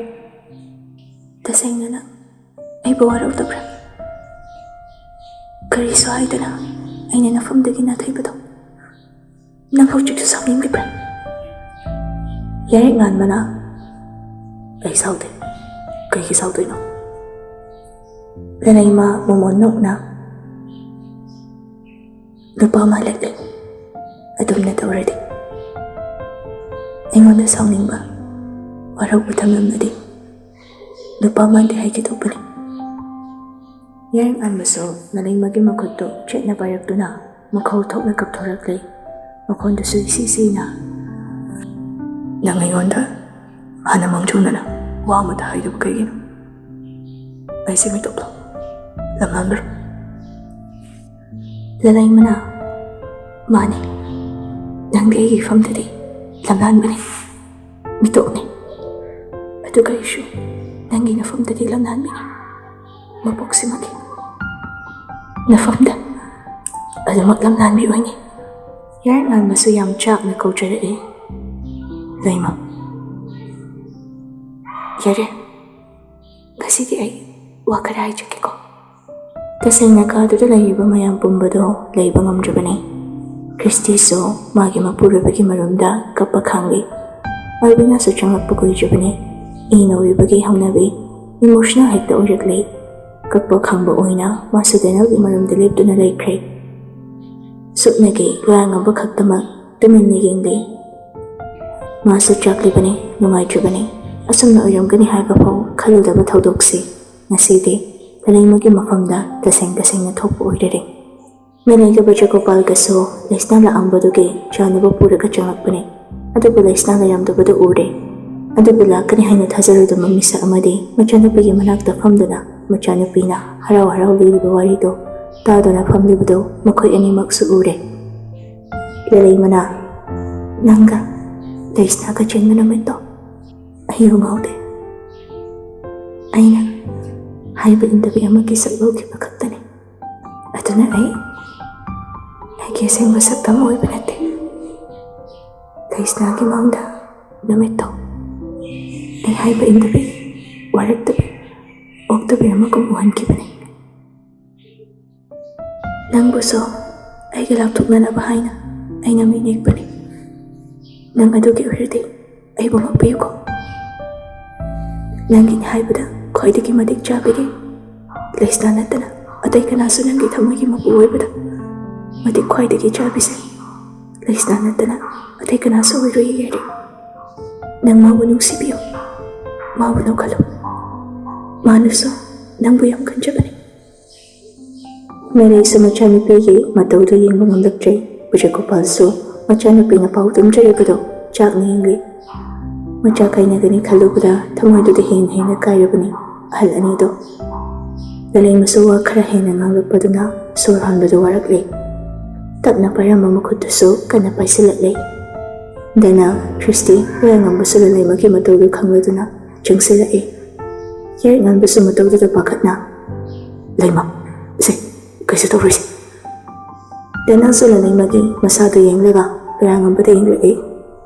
ꯇꯁꯦꯡꯅ ꯅꯪ ꯑꯩꯕꯨ ꯋꯥꯔꯧꯗꯕ꯭ꯔꯥ? ꯀꯔꯤꯁꯨ ꯍꯥꯏꯗꯅ ꯑꯩꯅ ꯅꯐꯝꯗꯒꯤ ꯅꯥꯊꯩꯕꯗꯣ ꯅꯪ ꯍꯧꯖꯤꯛꯁꯨ ꯁꯥꯎꯅꯤꯡꯂꯤꯕ꯭ꯔꯥ?" ꯌꯥꯏꯉꯥꯟꯕꯅ, "ꯑꯩ ꯁꯥꯎꯗꯦ꯫ ꯀꯩꯒꯤ ꯁꯥꯎꯗꯣꯏꯅꯣ?" ꯂꯩꯃ ꯃꯣꯃꯣꯟ ꯅꯣꯛꯅ, "ꯅꯨꯄꯥ ꯃꯥꯜꯂꯛꯂꯦ꯫ ꯑꯗꯨꯝꯅ ꯇꯧꯔꯗꯤ ꯑꯩꯉꯣꯟꯗ ꯁꯥꯎꯅꯤꯡꯕ, ꯋꯥꯔꯧꯕ ꯊꯝꯂꯝꯂꯗꯤ ꯅꯨꯄꯥ ꯃꯥꯟꯗꯦ ꯍꯥꯏꯒꯦ ꯇꯧꯕꯅꯤ꯫" ꯌꯥꯏꯉꯥꯟꯕꯁꯨ ꯂꯩꯃꯒꯤ ꯃꯈꯨꯠꯇꯨ ꯆꯦꯠꯅ ꯄꯥꯏꯔꯛꯇꯨꯅ ꯃꯈꯧ ꯊꯣꯛꯅ ꯀꯞꯊꯣꯔꯛꯂꯦ꯫ ꯃꯈꯣꯟꯗꯨꯁꯨ ꯏꯁꯤ ꯁꯤꯅ, "ꯅꯪ ꯑꯩꯉꯣꯟꯗ ꯍꯥꯟꯅ ꯃꯥꯡꯖꯧꯅꯅ ꯋꯥ ꯑꯃꯇ ꯍꯥꯏꯗꯕ ꯀꯩꯒꯤꯅꯣ? ꯑꯩꯁꯦ ꯃꯤꯇꯣꯞꯂꯣ? ꯂꯝꯍꯥꯟꯕꯔꯣ?" ꯂꯂꯩꯃꯅ, "ꯃꯥꯅꯤ, ꯅꯪꯗꯤ ꯑꯩꯒꯤ ꯏꯐꯝꯗꯗꯤ ꯂꯝꯂꯥꯟꯕꯅꯤ, ꯃꯤꯇꯣꯞꯅꯤ꯫ ꯑꯗꯨꯒ ꯑꯩꯁꯨ ꯅꯪꯒꯤ ꯅꯐꯝꯗꯗꯤ ꯂꯝꯂꯥꯟꯕꯤꯅꯤ꯫ ꯃꯄꯣꯛꯁꯤꯃꯒꯤ ꯅꯐꯝꯗ ꯑꯗꯨꯃꯛ ꯂꯝꯂꯥꯟꯕꯤ ꯑꯣꯏꯅꯤ꯫" ꯌꯥꯔꯛꯉꯥꯟꯕꯁꯨ ꯌꯥꯝ ꯆꯥꯛꯅ ꯀꯧꯖꯔꯛꯏ꯫ "ꯂꯩꯃ, ꯌꯥꯔꯦ, ꯉꯁꯤꯗꯤ ꯑꯩ ꯋꯥ ꯈꯔ ꯍꯥꯏꯖꯒꯦꯀꯣ꯫" ꯇꯁꯦꯡꯅ ꯀꯥꯗꯨꯗ ꯂꯩꯔꯤꯕ ꯃꯌꯥꯝ ꯄꯨꯝꯕꯗꯣ ꯂꯩꯕ ꯉꯝꯗ꯭ꯔꯕꯅꯤ꯫ ꯈ꯭ꯔꯤꯁꯇꯤꯁꯨ ꯃꯥꯒꯤ ꯃꯄꯨꯔꯣꯏꯕꯒꯤ ꯃꯔꯨꯝꯗ ꯀꯞꯄ ꯈꯥꯡꯂꯤ꯫ ꯑꯜꯕꯤꯅꯥꯁꯨ ꯆꯪꯂꯛꯄ ꯀꯨꯏꯗ꯭ꯔꯤꯕꯅꯤ꯫ ꯏ ꯅꯧꯔꯤꯕꯒꯤ ꯍꯧꯅꯕꯤ, ꯏꯃꯣꯁꯅꯦꯜ ꯍꯦꯛꯇ ꯑꯣꯏꯔꯛꯂꯤ꯫ ꯀꯞꯄ ꯈꯥꯡꯕ ꯑꯣꯏꯅ ꯃꯥꯁꯨ ꯗꯦꯅꯦꯜꯒꯤ ꯃꯔꯨꯝꯗ ꯂꯦꯞꯇꯨꯅ ꯂꯩꯈ꯭ꯔꯦ꯫ ꯁꯨꯞꯅꯒꯤ ꯂꯥꯡꯉꯝꯕ ꯈꯛꯇꯃꯛ ꯇꯨꯃꯤꯟꯅ ꯌꯦꯡꯂꯤ꯫ ꯃꯥꯁꯨ ꯆꯥꯛꯂꯤꯕꯅꯤ, ꯅꯨꯡꯉꯥꯏꯇ꯭ꯔꯤꯕꯅꯤ꯫ ꯑꯁꯨꯝꯅ ꯑꯣꯏꯔꯝꯒꯅꯤ ꯍꯥꯏꯕ ꯐꯥꯎ ꯈꯜꯂꯨꯗꯕ ꯊꯧꯗꯣꯛꯁꯤ ꯉꯁꯤꯗꯤ ꯂꯂꯩꯃꯒꯤ ꯃꯐꯝꯗ ꯇꯁꯦꯡ ꯇꯁꯦꯡꯅ ꯊꯣꯛꯄ ꯑꯣꯏꯔꯔꯦ꯫ ꯃꯦꯅꯦꯖꯔ ꯕꯖꯒꯣꯄꯥꯜꯒꯁꯨ ꯂꯩꯁꯅꯥ ꯂꯥꯛꯑꯝꯕꯗꯨꯒꯤ ꯆꯥꯅꯕ ꯄꯨꯔꯒ ꯆꯪꯂꯛꯄꯅꯤ꯫ ꯑꯗꯨꯕꯨ ꯂꯩꯁꯅꯥ ꯂꯩꯔꯝꯗꯕꯗꯨ ꯎꯔꯦ꯫ ꯑꯗꯨꯕꯨ ꯂꯥꯛꯀꯅꯤ ꯍꯥꯏꯅ ꯊꯥꯖꯔꯨꯗꯕ ꯃꯤꯁꯛ ꯑꯃꯗꯤ ꯃꯆꯥꯅꯨꯄꯤꯒꯤ ꯃꯅꯥꯛꯇ ꯐꯝꯗꯨꯅ ꯃꯆꯥꯅꯨꯄꯤꯅ ꯍꯔꯥꯎ ꯍꯔꯥꯎ ꯂꯤꯔꯤꯕ ꯋꯥꯔꯤꯗꯨ ꯇꯥꯗꯨꯅ ꯐꯝꯂꯤꯕꯗꯨ ꯃꯈꯣꯏ ꯑꯅꯤꯃꯛꯁꯨ ꯎꯔꯦ꯫ ꯂꯂꯩꯃꯅ, "ꯅꯪꯒ ꯂꯩꯁꯅꯥꯒ ꯆꯦꯟꯕ ꯅꯨꯃꯤꯠꯇꯣ ꯑꯩ ꯌꯨ ꯉꯥꯎꯗꯦ꯫ ꯑꯩꯅ ꯍꯥꯏꯕ ꯏꯟꯗꯕꯤ ꯑꯃꯒꯤ ꯁꯛ ꯂꯧꯈꯤꯕ ꯈꯛꯇꯅꯤ꯫ ꯑꯗꯨꯅ ꯑꯩ, ꯑꯩꯒꯤ ꯑꯁꯦꯡꯕ ꯁꯛꯇꯝ ꯑꯣꯏꯕ ꯅꯠꯇꯦ꯫ ꯂꯩꯁꯅꯥꯒꯤ ꯃꯥꯡꯗ ꯅꯨꯃꯤꯠꯇꯣ ꯑꯩ ꯍꯥꯏꯕ ꯏꯟꯗꯕꯤ, ꯋꯥꯔꯛꯇꯕꯤ, ꯑꯣꯛꯇꯕꯤ ꯑꯃꯒꯨꯝ ꯎꯍꯟꯈꯤꯕꯅꯤ꯫ ꯅꯪꯕꯨꯁꯨ ꯑꯩꯒ ꯂꯥꯞꯊꯣꯛꯅꯅꯕ ꯍꯥꯏꯅ ꯑꯩꯅ ꯃꯤ ꯅꯦꯛꯄꯅꯤ꯫ ꯅꯪ ꯑꯗꯨꯒꯤ ꯑꯣꯏꯔꯗꯤ ꯑꯩꯕꯨ ꯉꯥꯛꯄꯤꯌꯨꯀꯣ꯫ ꯅꯪꯒꯤꯅꯤ ꯍꯥꯏꯕꯗ ꯈ꯭ꯋꯥꯏꯗꯒꯤ ꯃꯇꯤꯛ ꯆꯥꯕꯤꯔꯤ꯫ ꯂꯩꯁꯅꯥ ꯅꯠꯇꯅ ꯑꯇꯩ ꯀꯅꯥꯁꯨ ꯅꯪꯒꯤ ꯊꯃꯣꯏꯒꯤ ꯃꯄꯨ ꯑꯣꯏꯕꯗ ꯃꯇꯤꯛ ꯈ꯭ꯋꯥꯏꯗꯒꯤ ꯆꯥꯕꯤꯁꯦ꯫ ꯂꯩꯁꯅꯥ ꯅꯠꯇꯅ ꯑꯇꯩ ꯀꯅꯥꯁꯨ ꯑꯣꯏꯔꯣꯏꯌꯦ ꯌꯥꯔꯦ꯫ ꯅꯪ ꯃꯥꯕꯨ ꯅꯨꯡꯁꯤꯕꯤꯌꯨ, ꯃꯥꯕꯨ ꯂꯧꯈꯠꯂꯨ꯫ ꯃꯥꯅꯁꯨ ꯅꯪꯕꯨ ꯌꯥꯝ ꯈꯟꯖꯕꯅꯤ꯫" ꯃꯦꯔꯩꯁꯨ ꯃꯆꯥꯅꯨꯄꯤꯒꯤ ꯃꯇꯧꯗꯨ ꯌꯦꯡꯕ ꯉꯝꯂꯛꯇ꯭ꯔꯦ꯫ ꯕ꯭ꯔꯖꯒꯣꯄꯥꯜꯁꯨ ꯃꯆꯥꯅꯨꯄꯤꯅ ꯄꯥꯎ ꯇꯝꯖꯔꯤꯕꯗꯨ ꯆꯥꯛꯅ ꯌꯦꯡꯂꯤ꯫ ꯃꯆꯥ ꯀꯥꯏꯅꯒꯅꯤ ꯈꯜꯂꯨꯕꯗ ꯊꯃꯣꯏꯗꯨꯗ ꯍꯦꯟꯅ ꯍꯦꯟꯅ ꯀꯥꯏꯔꯕꯅꯤ ꯑꯍꯜ ꯑꯅꯤꯗꯨ꯫ ꯂꯂꯩꯃꯁꯨ ꯋꯥ ꯈꯔ ꯍꯦꯟꯅ ꯉꯥꯡꯂꯛꯄꯗꯨꯅ ꯁꯣꯔ ꯍꯣꯟꯕꯗꯨ ꯋꯥꯔꯛꯂꯦ꯫ ꯇꯞꯅ ꯄꯥꯏꯔꯝꯕ ꯃꯈꯨꯠꯇꯨꯁꯨ ꯀꯟꯅ ꯄꯥꯏꯁꯤꯜꯂꯛꯂꯦ꯫ ꯗꯦꯅꯦꯜ, ꯈ꯭ꯔꯤꯁꯇꯤ, ꯂꯣꯌꯥꯉꯝꯕꯁꯨ ꯂꯂꯩꯃꯒꯤ ꯃꯇꯧꯗꯨ ꯈꯪꯂꯗꯨꯅ ꯆꯪꯁꯤꯜꯂꯛꯏ꯫ ꯌꯥꯏꯉꯟꯕꯁꯨ ꯃꯇꯧꯗꯨꯗ ꯄꯥꯈꯠꯅ, "ꯂꯩꯃ, ꯁꯦ, ꯀꯩꯁꯨ ꯇꯧꯔꯣꯏꯁꯦ꯫" ꯗꯦꯅꯦꯜꯁꯨ ꯂꯂꯩꯃꯒꯤ ꯃꯁꯥꯗꯨ ꯌꯦꯡꯂꯒ ꯂꯣꯌꯥꯉꯝꯕꯗ ꯌꯦꯡꯂꯛꯏ꯫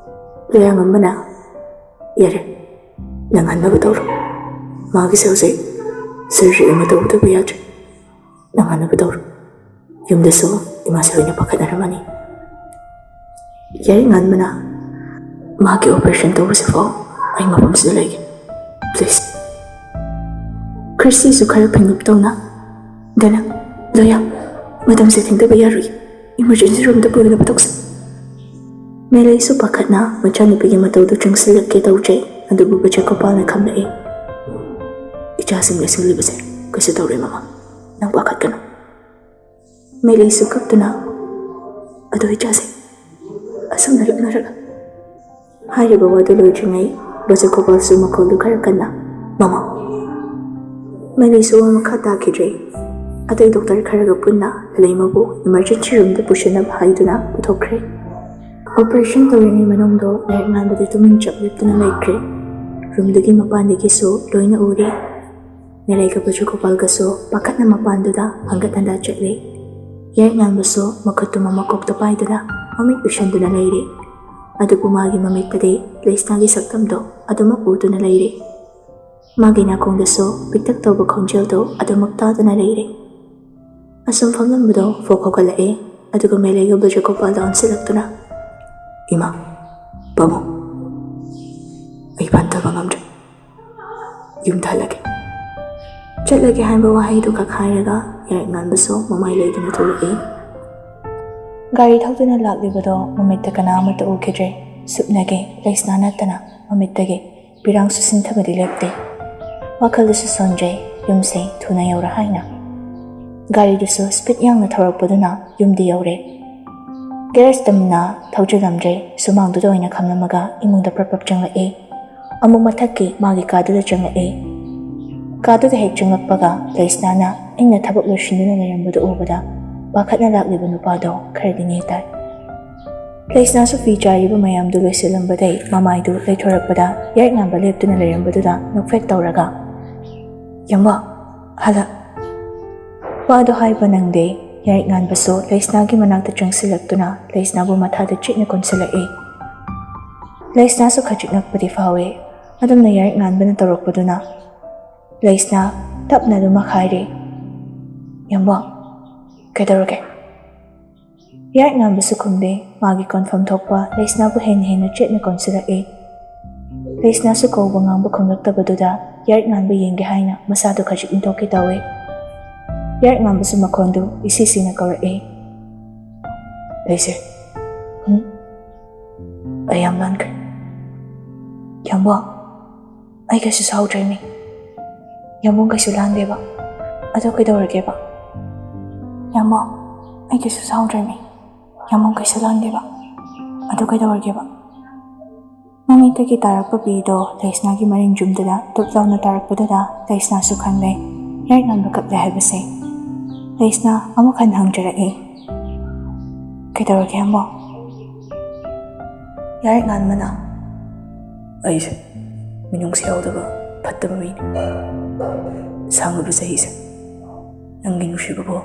ꯂꯣꯌꯥꯉꯝꯕꯅ, "ꯌꯥꯔꯦ, ꯅꯪ ꯍꯟꯅꯕ ꯇꯧꯔꯣ꯫ ꯃꯥꯒꯤꯁꯦ ꯍꯧꯖꯤꯛ ꯁꯔꯖꯔꯤ ꯑꯃ ꯇꯧꯗꯕ ꯌꯥꯗ꯭ꯔꯦ꯫ ꯅꯪ ꯍꯟꯅꯕ ꯇꯧꯔꯣ꯫ ꯌꯨꯝꯗꯁꯨ ꯏꯃꯥꯁꯦ ꯂꯣꯏꯅ ꯄꯥꯈꯠꯅꯔꯝꯃꯅꯤ꯫" ꯌꯥꯏꯉꯟꯕꯅ, "ꯃꯥꯒꯤ ꯑꯣꯄꯔꯦꯁꯟ ꯇꯧꯕꯁꯤꯐꯥꯎ ꯑꯩ ꯃꯐꯝꯁꯤꯗ ꯂꯩꯒꯦ, ꯄ꯭ꯂꯤꯖ꯫" ꯈ꯭ꯔꯤꯁꯇꯤꯁꯨ ꯈꯔ ꯐꯩꯅꯞ ꯇꯧꯅ, "ꯗꯦꯅꯦꯜ, ꯂꯣꯌꯥ, ꯃꯇꯝꯁꯦ ꯊꯦꯡꯊꯕ ꯌꯥꯔꯣꯏ꯫ ꯏꯃꯔꯖꯦꯟꯁꯤ ꯔꯨꯝꯗ ꯄꯨꯅꯕ ꯇꯧꯁꯤ꯫" ꯃꯦꯂꯩꯁꯨ ꯄꯥꯈꯠꯅ ꯃꯆꯥꯅꯨꯄꯤꯒꯤ ꯃꯇꯧꯗꯨ ꯆꯪꯁꯤꯜꯂꯛꯀꯦ ꯇꯧꯖꯩ, ꯑꯗꯨꯕꯨ ꯕꯖꯦꯀꯣꯄꯥꯜꯅ ꯈꯪꯂꯛꯏ꯫ "ꯏꯆꯥꯁꯤꯡ ꯂꯩꯁꯤꯜꯂꯤꯕꯁꯦ ꯀꯩꯁꯨ ꯇꯧꯔꯣꯏ, ꯃꯃꯥ꯫ ꯅꯪ ꯄꯥꯈꯠꯀꯅꯨ꯫" ꯃꯦꯂꯩꯁꯨ ꯀꯞꯇꯨꯅ, "ꯑꯗꯣ ꯏꯆꯥꯁꯦ ꯑꯁꯨꯝꯅ ꯂꯛꯅꯔꯒ꯫" ꯍꯥꯏꯔꯤꯕ ꯋꯥꯗꯨ ꯂꯣꯏꯗ꯭ꯔꯤꯉꯩ ꯕꯖꯦꯀꯣꯄꯥꯜꯁꯨ ꯃꯈꯣꯜꯗꯨ ꯈꯔ ꯀꯟꯅ, "ꯃꯃꯥ!" ꯃꯦꯂꯩꯁꯨ ꯋꯥ ꯃꯈꯥ ꯇꯥꯈꯤꯗ꯭ꯔꯦ꯫ ꯑꯇꯩ ꯗꯣꯛꯇꯔ ꯈꯔꯒ ꯄꯨꯟꯅ ꯂꯂꯩꯃꯕꯨ ꯏꯃꯔꯖꯦꯟꯁꯤ ꯔꯨꯝꯗ ꯄꯨꯁꯤꯟꯅꯕ ꯍꯥꯏꯗꯨꯅ ꯄꯨꯊꯣꯛꯈ꯭ꯔꯦ꯫ ꯑꯣꯄꯔꯦꯁꯟ ꯇꯧꯔꯤꯉꯩ ꯃꯅꯨꯡꯗꯣ ꯂꯥꯏꯔꯤꯛ ꯉꯥꯟꯕꯗꯤ ꯇꯨꯃꯤꯟ ꯆꯞ ꯂꯦꯞꯇꯨꯅ ꯂꯩꯈ꯭ꯔꯦ꯫ ꯔꯨꯝꯗꯨꯒꯤ ꯃꯄꯥꯟꯗꯒꯤꯁꯨ ꯂꯣꯏꯅ ꯎꯔꯦ꯫ ꯃꯦꯂꯩꯒ ꯕꯖꯦꯀꯣꯄꯥꯜꯒꯁꯨ ꯄꯥꯈꯠꯅ ꯃꯄꯥꯟꯗꯨꯗ ꯍꯪꯒꯠ ꯍꯟꯗ ꯆꯠꯂꯦ꯫ ꯌꯥꯏꯉꯟꯕꯁꯨ ꯃꯈꯨꯠꯇꯨ ꯃꯃꯀꯣꯛꯇ ꯄꯥꯏꯗꯨꯅ ꯃꯃꯤꯠ ꯎꯏꯁꯟꯗꯨꯅ ꯂꯩꯔꯦ꯫ ꯑꯗꯨꯕꯨ ꯃꯥꯒꯤ ꯃꯃꯤꯠꯇꯗꯤ ꯂꯩꯁꯅꯥꯒꯤ ꯁꯛꯇꯝꯗꯣ ꯑꯗꯨꯃꯛ ꯎꯗꯨꯅ ꯂꯩꯔꯦ꯫ ꯃꯥꯒꯤ ꯅꯥꯀꯣꯡꯗꯁꯨ ꯄꯤꯛꯇꯛ ꯇꯧꯕ ꯈꯣꯟꯖꯦꯜꯗꯣ ꯑꯗꯨꯃꯛ ꯇꯥꯗꯨꯅ ꯂꯩꯔꯦ꯫ ꯑꯁꯨꯝ ꯐꯝꯂꯝꯕꯗꯣ ꯐꯣꯛ ꯍꯧꯒꯠꯂꯛꯑꯦ, ꯑꯗꯨꯒ ꯃꯦꯂꯩꯒ ꯕꯖꯦꯀꯣꯄꯥꯜꯗ ꯑꯣꯟꯁꯤꯜꯂꯛꯇꯨꯅ, "ꯏꯃꯥ, ꯄꯥꯕꯨꯡ, ꯑꯩ ꯄꯥꯟꯊꯕ ꯉꯝꯗ꯭ꯔꯦ꯫ ꯌꯨꯝꯗ ꯍꯜꯂꯒꯦ꯫" ꯆꯠꯂꯒꯦ ꯍꯥꯏꯕ ꯋꯥꯍꯩꯗꯨ ꯈꯛ ꯍꯥꯏꯔꯒ ꯌꯥꯏꯉꯟꯕꯁꯨ ꯃꯃꯥꯏ ꯂꯩꯗꯨꯅ ꯊꯣꯛꯂꯛꯏ꯫ ꯒꯥꯔꯤ ꯊꯧꯗꯨꯅ ꯂꯥꯛꯂꯤꯕꯗꯣ ꯃꯃꯤꯠꯇ ꯀꯅꯥ ꯑꯃꯠꯇ ꯎꯈꯤꯗ꯭ꯔꯦ꯫ ꯁꯨꯞꯅꯒꯤ ꯂꯩꯁꯅꯥ ꯅꯠꯇꯅ ꯃꯃꯤꯠꯇꯒꯤ ꯄꯤꯔꯥꯡꯁꯨ ꯁꯤꯟꯊꯕꯗꯤ ꯂꯦꯞꯇꯦ꯫ ꯋꯥꯈꯜꯗꯁꯨ ꯁꯣꯟꯖꯩ, ꯌꯨꯝꯁꯦ ꯊꯨꯅ ꯌꯧꯔ ꯍꯥꯏꯅ꯫ ꯒꯥꯔꯤꯗꯨꯁꯨ ꯁ꯭ꯄꯤꯗ ꯌꯥꯡꯅ ꯊꯧꯔꯛꯄꯗꯨꯅ ꯌꯨꯝꯗꯤ ꯌꯧꯔꯦ꯫ ꯒꯦꯔꯦꯖꯇ ꯃꯨꯟꯅ ꯊꯧꯖꯤꯜꯂꯝꯗ꯭ꯔꯦ, ꯁꯨꯃꯥꯡꯗꯨꯗ ꯑꯣꯏꯅ ꯈꯝꯂꯝꯃꯒ ꯏꯃꯨꯡꯗ ꯄ꯭ꯔꯞ ꯄ꯭ꯔꯞ ꯆꯪꯂꯛꯑꯦ꯫ ꯑꯃꯨꯛ ꯃꯊꯛꯀꯤ ꯃꯥꯒꯤ ꯀꯥꯗꯨꯗ ꯆꯪꯂꯛꯑꯦ꯫ ꯀꯥꯗꯨꯗ ꯍꯦꯛ ꯆꯪꯂꯛꯄꯒ ꯂꯩꯁꯅꯥꯅ ꯏꯪꯅ ꯊꯕꯛ ꯂꯣꯏꯁꯤꯟꯗꯨꯅ ꯂꯩꯔꯝꯕꯗꯨ ꯎꯕꯗ ꯄꯥꯈꯠꯅ ꯂꯥꯛꯂꯤꯕ ꯅꯨꯄꯥꯗꯣ ꯈꯔꯗꯤ ꯅꯦ ꯇꯥꯏ꯫ ꯂꯩꯁꯅꯥꯁꯨ ꯐꯤ ꯆꯥꯏꯔꯤꯕ ꯃꯌꯥꯝꯗꯨ ꯂꯣꯏꯁꯤꯜꯂꯝꯕꯗꯩ ꯃꯃꯥꯏꯗꯨ ꯂꯩꯊꯣꯔꯛꯄꯗ ꯌꯥꯏꯔꯤꯛ ꯉꯥꯟꯕ ꯂꯦꯞꯇꯨꯅ ꯂꯩꯔꯝꯕꯗꯨꯗ ꯅꯣꯛꯐꯦꯠ ꯇꯧꯔꯒ, "ꯌꯥꯝꯕ, ꯍꯜꯂꯛ!" ꯋꯥꯗꯣ ꯍꯥꯏꯕ ꯅꯪꯗꯦ꯫ ꯌꯥꯏꯔꯤꯛ ꯉꯥꯟꯕꯁꯨ ꯂꯩꯁꯅꯥꯒꯤ ꯃꯅꯥꯛꯇ ꯆꯪꯁꯤꯜꯂꯛꯇꯨꯅ ꯂꯩꯁꯅꯥꯕꯨ ꯃꯊꯥꯗ ꯆꯦꯠꯅ ꯀꯣꯟꯁꯤꯜꯂꯛꯏ꯫ ꯂꯩꯁꯅꯥꯁꯨ ꯈꯖꯤꯛ ꯉꯛꯄꯗꯤ ꯐꯥꯎꯏ꯫ ꯑꯗꯨꯝꯅ ꯌꯥꯏꯔꯤꯛ ꯉꯥꯟꯕꯅ ꯇꯧꯔꯛꯄꯗꯨꯅ ꯂꯩꯁꯅꯥ ꯇꯞꯅ ꯑꯗꯨꯃꯛ ꯍꯥꯏꯔꯤ, "ꯌꯥꯝꯕ, ꯀꯩꯗꯧꯔꯒꯦ?" ꯌꯥꯏꯔꯤꯛ ꯉꯥꯟꯕꯁꯨ ꯈꯨꯝꯗꯦ꯫ ꯃꯥꯒꯤ ꯀꯣꯟꯐꯝ ꯊꯣꯛꯄ ꯂꯩꯁꯅꯥꯕꯨ ꯍꯦꯟꯅ ꯍꯦꯟꯅ ꯆꯦꯠꯅ ꯀꯣꯟꯁꯤꯜꯂꯛꯏ꯫ ꯂꯩꯁꯅꯥꯁꯨ ꯀꯧꯕ ꯉꯥꯡꯕ ꯈꯨꯝꯂꯛꯇꯕꯗꯨꯗ ꯌꯥꯏꯔꯤꯛ ꯉꯥꯟꯕ ꯌꯦꯡꯒꯦ ꯍꯥꯏꯅ ꯃꯁꯥꯗꯨ ꯈꯖꯤꯛ ꯏꯟꯊꯣꯛꯀꯦ ꯇꯧꯏ꯫ ꯌꯥꯏꯔꯤꯛ ꯉꯥꯟꯕꯁꯨ ꯃꯈꯣꯟꯗꯨ ꯏꯁꯤ ꯁꯤꯅ ꯀꯧꯔꯛꯏ, "ꯂꯩꯁꯦ, ꯍꯨꯝ? ꯑꯩ ꯌꯥꯝ ꯂꯥꯟꯈ꯭ꯔꯦ꯫ ꯌꯥꯝꯕ, ꯑꯩ ꯀꯩꯁꯨ ꯁꯥꯎꯗ꯭ꯔꯦꯃꯤ꯫ ꯌꯥꯝꯕꯨꯡ ꯀꯩꯁꯨ ꯂꯥꯟꯗꯦꯕ꯫ ꯑꯗꯣ ꯀꯩꯗꯧꯔꯒꯦꯕ? ꯌꯥꯝꯕ, ꯑꯩ ꯀꯩꯁꯨ ꯁꯥꯎꯗ꯭ꯔꯦꯃꯤ꯫ ꯌꯥꯝꯕꯨꯡ ꯀꯩꯁꯨ ꯂꯥꯟꯗꯦꯕ꯫ ꯑꯗꯣ ꯀꯩꯗꯧꯔꯒꯦꯕ?" ꯃꯃꯤꯠꯇꯒꯤ ꯇꯥꯔꯛꯄ ꯄꯤꯗꯣ ꯂꯩꯁꯅꯥꯒꯤ ꯃꯔꯤꯡ ꯆꯨꯝꯗꯨꯗ ꯇꯨꯞ ꯂꯥꯎꯅ ꯇꯥꯔꯛꯄꯗꯨꯗ ꯂꯩꯁꯅꯥꯁꯨ ꯈꯪꯂꯦ ꯌꯥꯏꯔꯤꯛ ꯉꯥꯟꯕ ꯀꯞꯂꯦ ꯍꯥꯏꯕꯁꯦ꯫ ꯂꯩꯁꯅꯥ ꯑꯃꯨꯛ ꯍꯟꯅ ꯍꯪꯖꯔꯛꯏ, "ꯀꯩꯗꯧꯔꯒꯦ ꯌꯥꯝꯕ?" ꯌꯥꯏꯔꯤꯛ ꯉꯥꯟꯕꯅ, "ꯑꯩꯁꯦ ꯃꯤꯅꯨꯡꯁꯤ ꯌꯥꯎꯗꯕ ꯐꯠꯇꯕ ꯃꯤꯅꯤ꯫ ꯁꯥꯡꯂꯕ ꯆꯍꯤꯁꯦ ꯅꯪꯒꯤ ꯅꯨꯡꯁꯤꯕꯕꯨ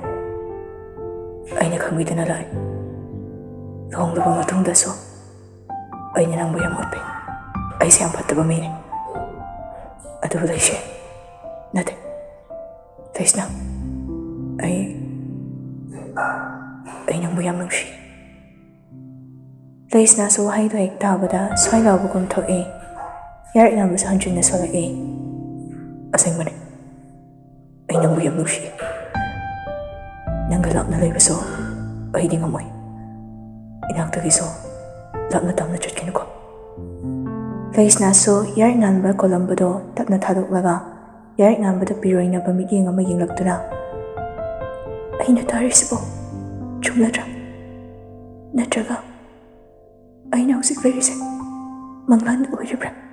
ꯑꯩꯅ ꯈꯪꯕꯤꯗꯅ ꯂꯥꯛꯏ꯫ ꯂꯨꯍꯣꯡꯂꯕ ꯃꯇꯨꯡꯗꯁꯨ ꯑꯩꯅ ꯅꯪꯕꯨ ꯌꯥꯝ ꯎꯠꯄꯤ꯫ ꯑꯩꯁꯦ ꯌꯥꯝ ꯐꯠꯇꯕ ꯃꯤꯅꯤ꯫ ꯑꯗꯨꯕꯨ ꯂꯩꯁꯦ, ꯅꯠꯇꯦ, ꯂꯩꯁꯅꯥ, ꯑꯩ, ꯑꯩ ꯅꯪꯕꯨ ꯌꯥꯝ ꯅꯨꯡꯁꯤ꯫" ꯂꯩꯁꯅꯥꯁꯨ ꯋꯥꯍꯩꯗꯣ ꯍꯦꯛ ꯇꯥꯕꯗ ꯁ꯭ꯋꯥꯏ ꯂꯥꯎꯕꯒꯨꯝ ꯊꯣꯛꯏ꯫ ꯌꯥꯏꯔꯤꯛ ꯉꯥꯟꯕꯁꯨ ꯍꯟꯖꯤꯟꯅ ꯁꯣꯜꯂꯛꯏ, "ꯑꯁꯦꯡꯕꯅꯤ, ꯑꯩ ꯅꯪꯕꯨ ꯌꯥꯝ ꯅꯨꯡꯁꯤ꯫ ꯅꯪꯒ ꯂꯥꯞꯅ ꯂꯩꯕꯁꯨ ꯑꯩꯗꯤ ꯉꯝꯃꯣꯏ꯫ ꯏꯅꯥꯛꯇꯒꯤꯁꯨ ꯂꯥꯞꯅ ꯇꯥꯞꯅ ꯆꯠꯀꯅꯨꯀꯣ꯫" ꯂꯩꯁꯅꯥꯁꯨ ꯌꯥꯏꯔꯤꯛ ꯉꯥꯟꯕ ꯀꯣꯜꯂꯝꯕꯗꯣ ꯇꯞꯅ ꯊꯥꯗꯣꯛꯂꯒ ꯌꯥꯏꯔꯤꯛ ꯉꯥꯟꯕꯗ ꯄꯤꯔꯣꯏꯅꯕ ꯃꯤꯠꯌꯦꯡ ꯑꯃ ꯌꯦꯡꯂꯛꯇꯨꯅ, "ꯑꯩꯅ ꯇꯥꯔꯤꯁꯤꯕꯨ ꯆꯨꯝꯂꯗ꯭ꯔꯥ? ꯅꯠꯇ꯭ꯔꯒ ꯑꯩꯅ ꯍꯧꯖꯤꯛ ꯂꯩꯔꯤꯁꯦ ꯃꯪꯂꯥꯟ ꯑꯣꯏꯔꯤꯕ꯭ꯔꯥ?"